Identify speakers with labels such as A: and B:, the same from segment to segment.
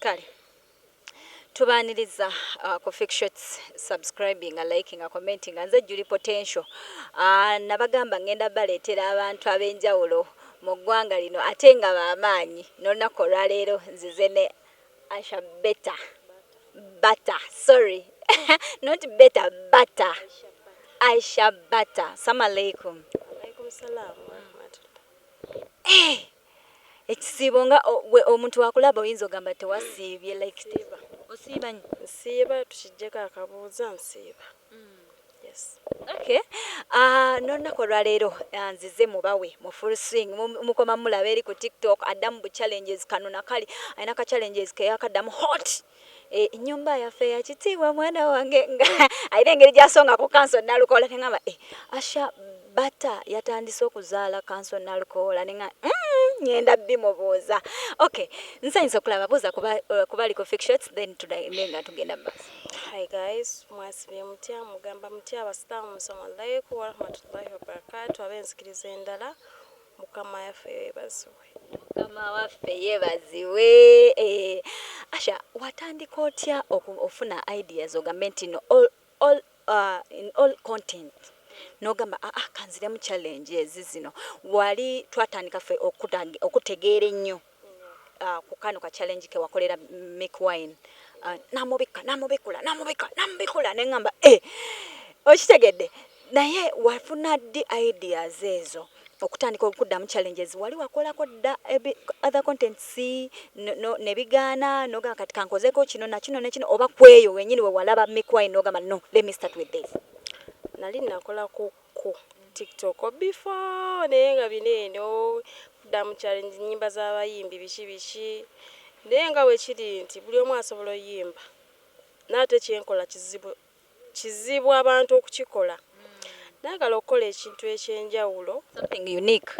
A: Kale tubaaniriza ku Fik Shots, subscribing, liking, commenting. Nze Julie Potential. Nabagamba ngenda baleetera abantu ab'enjawulo mu ggwanga lino ate nga b'amaanyi. N'olunaku olwaleero nzize ne Aisha Beta Bata, sorry, not Beta Bata, Aisha Bata. Salamu alaikum.
B: Alaikum salam warahmatullah.
A: Eh, ekisiibo nga omuntu wakulaba oyinza ogamba tewasiibye, like osiiba nnyo.
B: Nsiiba, tukijjeko akabuuza, nsiiba. Yes.
A: Okay. N'olunaku olwaleero nzize mubawe mu full swing. Mukoma mulaba eri ku TikTok addamu bu challenges kano nakali alina ka challenges ke yakaddamu hot. Ennyumba yaffe yakitiibwa mwana wange, nga alina engeri gy'asonga ku Counsel Nalukoola, neŋŋamba Asha Bata yatandise okuzaala Counsel Nalukoola, neŋŋamba ngenda bimubuuza. Okay, nsanyusa okulaba, buuza kuba, kubali ku Fik Shots, then tudambe nga tugenda mu maaso.
B: Hi guys, mwasibye mutya? Mugamba mutya abasiraamu? Assalamu alaikum warahmatullahi wabarakatuh. Ab'enzikiriza endala, Mukama yaffe yeebazibwe.
A: Mukama waffe yeebazibwe. Asha, watandika otya ofuna ideas ogambe nti no all in all content nogamba, ah, ah, kanziremu challenge ezi zino? Wali twatandika ffe okutegeera ennyo ku kano ka challenge ke wakolera Mick Wine, namubika, namubikula, namubika, namubikula, neŋŋamba okitegedde. Naye wafuna ddi ideas ezo okutandika okuddamu challenges? Wali wakolako dda other contents nebigaana nogamba kati kankozeko kino nakino nekino, oba kweyo wenyini we walaba Mick Wine nogamba, "No, let me start with this"?
B: Nali nakolako ku TikTok before, naye nga bino eno kuddamu challenge, nyimba z'abayimbi, biki biki, naye nga bwe kiri nti buli omu asobola oyimba, naye ate kyenkola kizibu kizibu abantu okukikola. Naagala okukola ekintu ekyenjawulo.
A: Something unique.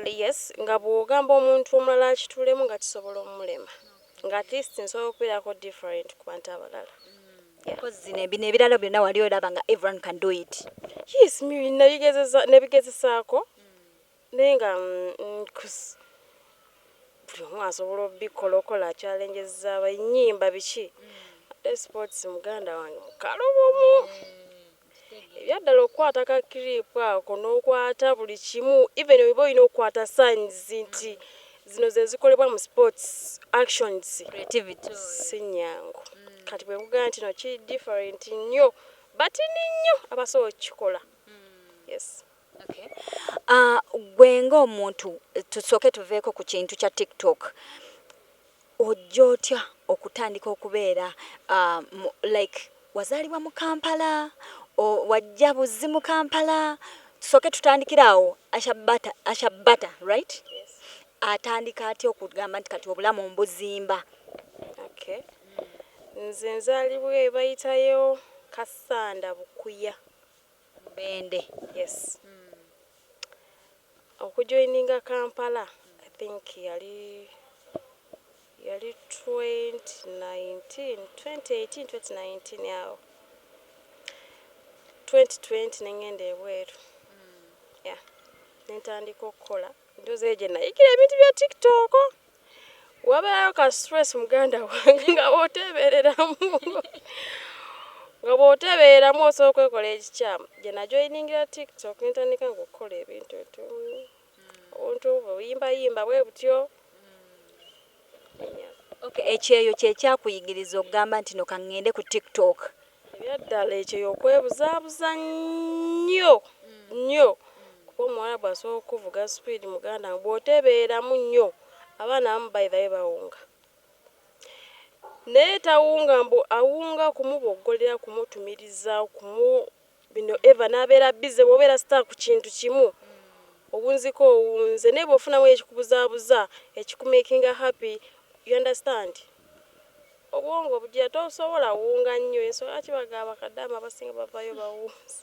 B: Yes, nga bw'ogamba omuntu omulala akituulemu nga kisobola omulema, nga at least nsobola okubeerako different ku bantu abalala.
A: Because zino bino ebirala byonna wali olaba nga everyone can do it.
B: Yes, nabigezesaako, naye nga buli omu asobola obikola, okola challenges z'abayimba biki, ate sports muganda wange mukalubumu ebyaddala okukwata ka clip ako n'okwata buli kimu, even oba olina okukwata signs nti zino ze zikolebwa mu sports actions.
A: Creativity.
B: Si nyangu. Kati bwe nkugamba nti no kiri different nnyo, batini nnyo abasobola okukikola, yes.
A: Okay. Gwe ng'omuntu, tusooke tuveeko ku kintu kya TikTok, ojja otya okutandika okubeera like wazaalibwa mu Kampala, wajja buzzi mu Kampala? Tusooke tutandikire awo. Asha Bata, Asha Bata, right?
B: Yes.
A: Atandika atya okugamba nti kati obulamu mbuzimba?
B: Okay, nze nzaalibwa bayitayo Kasanda Bukuya.
A: Bende.
B: Yes. Okujoininga Kampala, I think yali 2019, 2018, 2019 awo, 2020, nengenda ebweru, yeah, nentandika okukola. Ndowooza eyo gye nayigira ebintu bya TikTok. Wabeerayo ka stress, muganda wange, nga bw'otebeereramu osobola okwekola ekikyamu. Gye najoiningira TikTok, nentandika nga okukola ebintu nti obuntu buyimbayimba bwe butyo.
A: Okay, ekyeyo kyekyakuyigiriza okugamba nti no kaŋŋende ku TikTok?
B: Ebyaddala ekyo yokwebuzaabuza nnyo nnyo, kuba omuwala bw'asobola okuvuga speed, muganda nga bw'otebeeramu nnyo, abaana abamu by the way bawunga, naye tawunga mbu awunga kumuboggolera, kumutumiriza, kumu bino eva n'abeera busy. Bw'obeera star ku kintu kimu, owunziko owunze, naye bw'ofunamu ekikubuzaabuza, ekikumakinga happy, you understand, obwongo bugira tosobola wunga nnyo. Ensonga kibagamba bakadaama abasinga bavayo bawunze.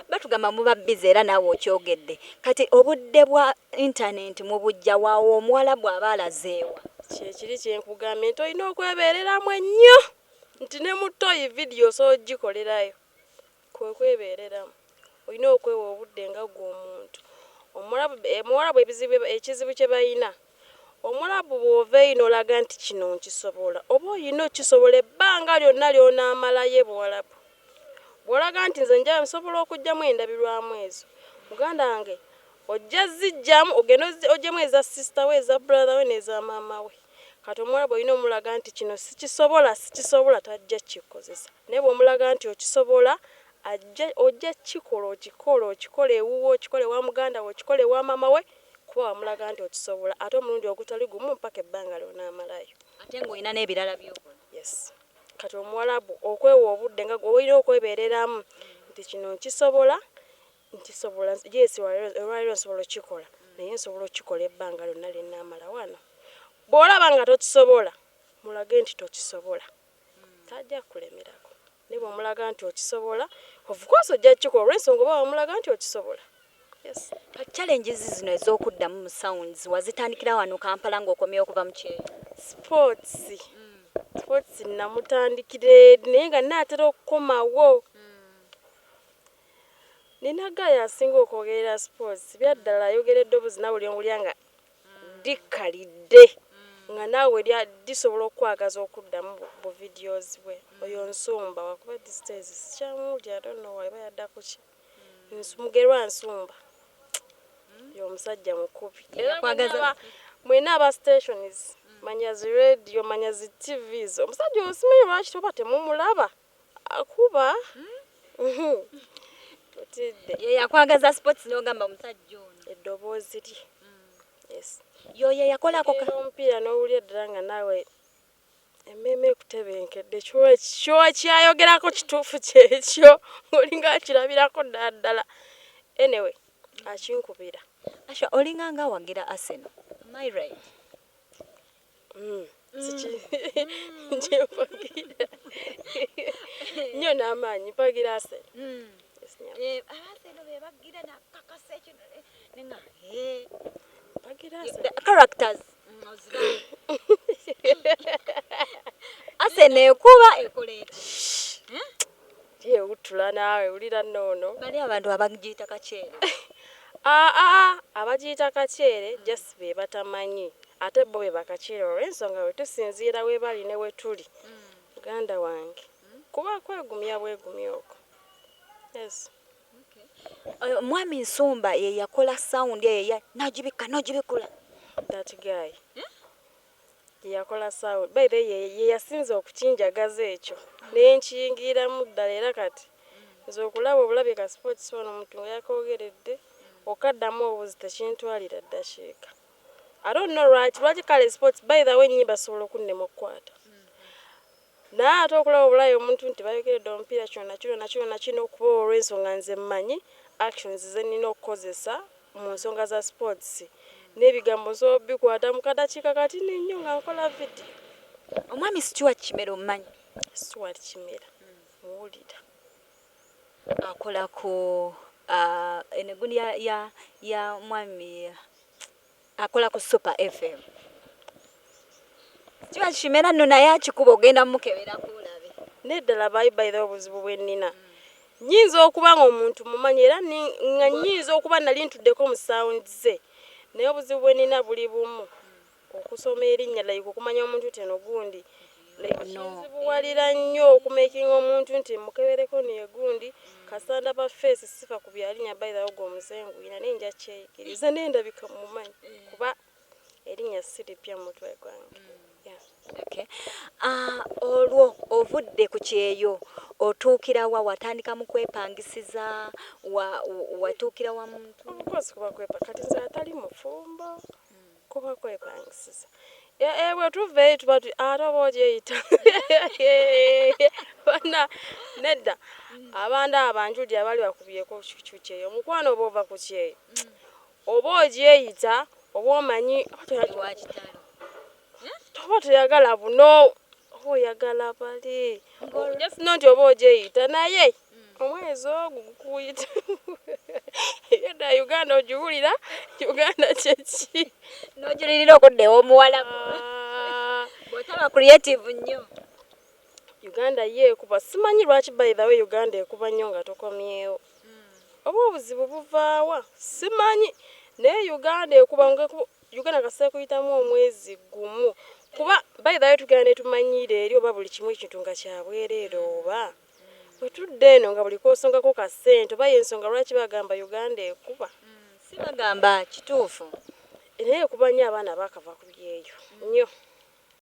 A: Batugamba muba busy, era naawe okyogedde. Kati obudde bwa intaneti mubujja waawo? Omuwala bw'aba alazeewa?
B: Kyekiri kyenkugambye nti olina okwebeereramu ennyo, nti ne mu toyi vidiyo osobola ogikolerayo. Kwe kwebeereramu, olina okwewa obudde nga ggwe omuntu. Omuwala bwe ekizibu kye balina. Omuwalabu bw'ova eyo n'olaga nti kino nkisobola, oba oyina okisobola ebbanga lyonna ly'onaamalayo ebuwalabu. Bw'olaga nti nze nja nsobola okuggyamu endabirwamu ezo, muganda wange ojja ziggyamu ogende oggyemu eza sister we, eza brother we n'eza maama we. Kati omuwalabu olina omulaga nti kino sikisobola, sikisobola, tajja kukikukozesa. Naye bw'omulaga nti okisobola, ajja ojja kukikola okikole okikole ewuwo, okikole ewa muganda we, okikole ewa maama we, kuba wamulaga nti okisobola ate omulundi ogutali gumu mpaka ebbanga ly'onaamalayo.
A: Ate ng'olina n'ebirala by'okola.
B: Yes. Kati omuwalabu okwewa obudde nga gwe olina okwebeereramu nti kino nkisobola, nkisobola, yes, olwaleero nsobola okukikola naye nsobola okukikola ebbanga lyonna lye nnaamala wano. Bw'olaba nga tokisobola, mulage nti tokisobola, tajja kukulemerako. Naye bw'omulaga nti okisobola, of course ojja kukikola olw'ensonga oba wamulaga nti okisobola. Yes.
A: Kati challenges zino ez'okuddamu mu sounds wazitandikira wano Kampala ng'okomyewo okuva mu kyeyo?
B: Sports. Sports namutandikira eri naye nga nnaatera okukomawo. Nina guy asinga okwogerera sports, byaddala ayogera eddoboozi naawe ly'owulira nga likkalidde nga naawe lisobola okukwagaza okuddamu bu videos bwe. Oyo Nsumba wakuba these days sikyamuwulira, I don't know why oba yadda ku ki. Mugerwa Nsumba. Ye omusajja mukubi. Era mwenna aba stations, manya zi radio, manya zi TVs, omusajja oyo simanyi lwaki oba temumulaba, akuba. Otidde.
A: Ye yakwagaza sports n'ogamba omusajja ono.
B: Eddoboozi lye. Yes.
A: Y'oyo eyakolako
B: Era omupiira n'owulira ddala nga naawe emmeeme ekutebenkedde, kyayogerako kituufu kyekyo, ng'olinga akirabirako ddala ddala. Anyway, akinkubira.
A: Asha, olinga nga awagira Arsenal. Am I right?
B: Njempagira nnyo n'amaanyi, mpagira Arsenal. Yes, nyabo.
A: Arsenal be bagira nakakasa ekyo nenga eh
B: Mpagira Arsenal.
A: The characters oziraba. Arsenal ekuba ekola etya?
B: Yeewuttula naawe, wulira nnoono.
A: Bali abantu abagiyita kakyere.
B: Aa, abagiyita kakyere just be batamanyi, ate bo be bakakyere olw'ensonga bwe tusinziira we bali ne we tuli. Muganda wange, kuba kwegumya bwegumya okwo. Yes.
A: Mwami Nsumba ye yakola sound eyo n'agibikka n'ogibikula.
B: That guy. Ye yakola sound. By the way, ye yasinze okukinjagaza ekyo. Ne nkiyingiriramu ddala era kati nze okulaba obulabi ka sports wano omuntu nga yakoogeredde okaddamu obuzi tekintwalira ddakiika. I don't know lwaki kale sports, by the way, ennyimba zisobola okunnema okukwata. Naye ate okulaba obulayi omuntu nti bayogeredde omupiira kino na kino na kino na kino, okuba olw'ensonga nze mmanyi actions ze nnina okukozesa mu nsonga za sports n'ebigambo nsobola obikwata mu kadakiika katini nnyo nga nkola video.
A: Omwami Stuart Kimera omumanyi?
B: Stuart Kimera muwulira.
A: Akola ku eno egundi ya mwami akola ku Super FM. Stuart Kimera nno naye akikuba, ogenda mukebera olabe.
B: Neddala by the way, obuzibu bwe nnina, nnyinza okuba nga omuntu mumanyi era nga nnyinza okuba nali ntuddeko mu sound ze, naye obuzibu bwe nnina buli bumu, okusoma erinnya, like okumanya omuntu nti eno gundi, like kinzibuwalira nnyo okumakinga omuntu nti mukebereko negundi kasita ndaba face, sifa ku byalinnya. By the way, ogwo omuzengwina naye nja kyeyigiriza naye ndabika mumanyi kuba erinnya si lipya mu mutwe gwange. Yeah.
A: Okay. Olwo ovudde ku kyeyo otuukira wa? Watandika mu kwepangisiza, watuukira wa muntu?
B: Of course kuba kwepa, kati nze atali mufumbo kuba kwepangisiza. Bwe tuva eri tuba ate oba ogyeyita bana nedda, abantu abanjuli abali bakubyeko ku kyeyo, omukwano oba ova ku kyeyo oba ogyeyita oba omanyi
A: Wakitalo.
B: Oba toyagala buno oba oyagala bali, just know nti oba ogyeyita naye omwezi ogwo gukuyita yedda Uganda ogiwulira, Uganda kyeki?
A: N'ojulirira okudda ew'omuwalabu bw'otaba creative nnyo.
B: Uganda ye ekuba, simanyi lwaki. By the way, Uganda ekuba nnyo nga tokomyewo, oba obuzibu buvaawa simanyi, naye Uganda ekuba nga Uganda kasita kuyitamu omwezi gumu, kuba by the way tugenda netumanyiira eri oba buli kimu ekintu nga kyabwereere, oba bwe tudda eno nga buli kwosongako ka ssente, oba yensonga lwaki bagamba Uganda ekuba.
A: Si bagamba, kituufu.
B: Naye ekuba nnyo abaana baakava ku byeyo nnyo.